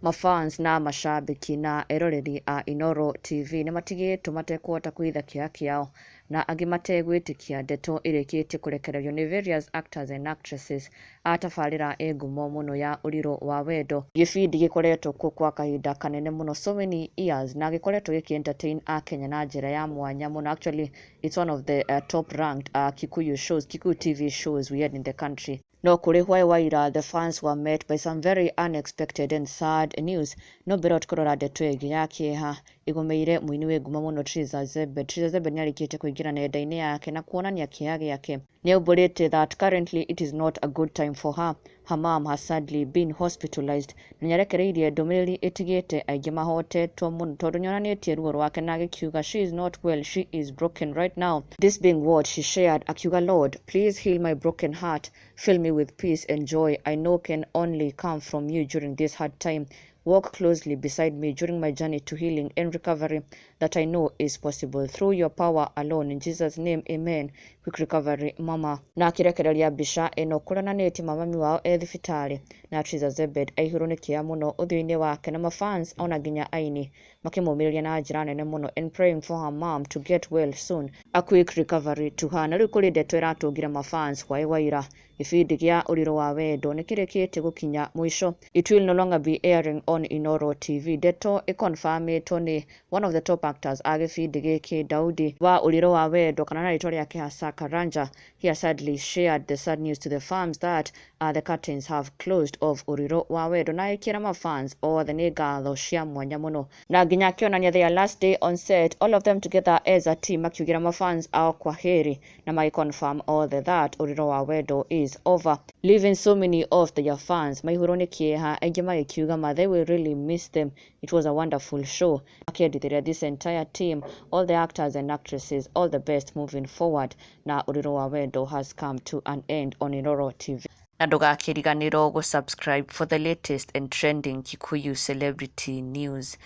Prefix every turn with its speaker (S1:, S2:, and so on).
S1: Mafans na mashabiki na eroreri a Inooro TV nĩ matigĩtwo matekũhota kũhitha kĩeha kĩao na angĩ mategwĩtĩkia ndeto ĩrĩkĩtie kũrekererio nĩ various actors and actresses a tabarĩra ĩ ngumo mũno ya Ũrirũ wa Wendo. Gĩbindi gĩkoretwo kuo kwa kahinda kanene mũno, so many years, na gĩkoretwo gĩkĩ entertain Akenya na njĩra ya mwanya mũno. Actually, it's one of the top ranked Kikuyu shows, Kikuyu TV shows we had in the country. No kũrĩ hwaĩ wa ira, the fans were met by some very unexpected and sad news. No mbere tũkũrora ndeto ĩngĩ ya kĩeha ĩgũmĩire mũini wĩ ngumo mũno Triza Zebed. Triza Zebed nĩarĩkĩtie kũingĩra nenda-inĩ yake na kuonania kĩeha gĩake. Nĩaumbũrĩte that currently it is not a good time for her. Her mom has sadly been hospitalized na nĩarekereirie ndũmĩrĩri ĩtigĩte aingĩ mahotetwo mũno tondũ nĩonanĩtie ruo rwake na agĩkiuga she is not well, she is broken right now. This being what she shared, akiuga, "Lord, please heal my broken heart, fill me with peace and joy I know can only come from you during this hard time. Walk closely beside me during my journey to healing and recovery that I know is possible through your power alone. In Jesus' name, amen. Quick recovery, mama." Na akĩrekereria mbica ĩno kũronanĩtie mamami wao e thibitarĩ na Triza Zebed aihũrwo nĩ kĩeha mũno ũthiũ-inĩ wake na mafans ona nginya aini makĩmũmĩrĩria na njĩra nene mũno and praying for her mom to get well soon, a quick recovery to her. Na rĩu kũrĩ ndeto ĩratũngire mafans hwaĩ wa ira, gĩbindi gĩa Ũrirũ wa Wendo nĩ kĩrĩkĩtie gũkinya mũico. It will no longer be airing on Inooro TV. Ndeto ĩkonfirmĩtwo nĩ one of the top actors a gĩbindi gĩkĩ, Daudi wa Ũrirũ wa Wendo, kana na rĩtwa rĩake hasa Karanja. He has sadly shared the sad news to the fans that the curtains have closed of Ũrirũ wa Wendo na ĩkĩra mafans othe nĩ ngatho cia mwanya mũno na nginya akĩonania their last day on set, all of them together as a team, makiugĩra mafans ao kwaheri na magĩconfirm othe that Ũrirũ wa Wendo is over, leaving so many of their fans maihũrwo nĩ kĩeha, aingĩ magĩkiuga ma they will really miss them, it was a wonderful show, makĩendithĩria this entire team, all the actors and actresses, all the best moving forward. Na Ũrirũ wa Wendo has come to an end on Inooro TV. Na ndũgakĩriganĩrwo gũ subscribe for the latest and trending Kikuyu celebrity news.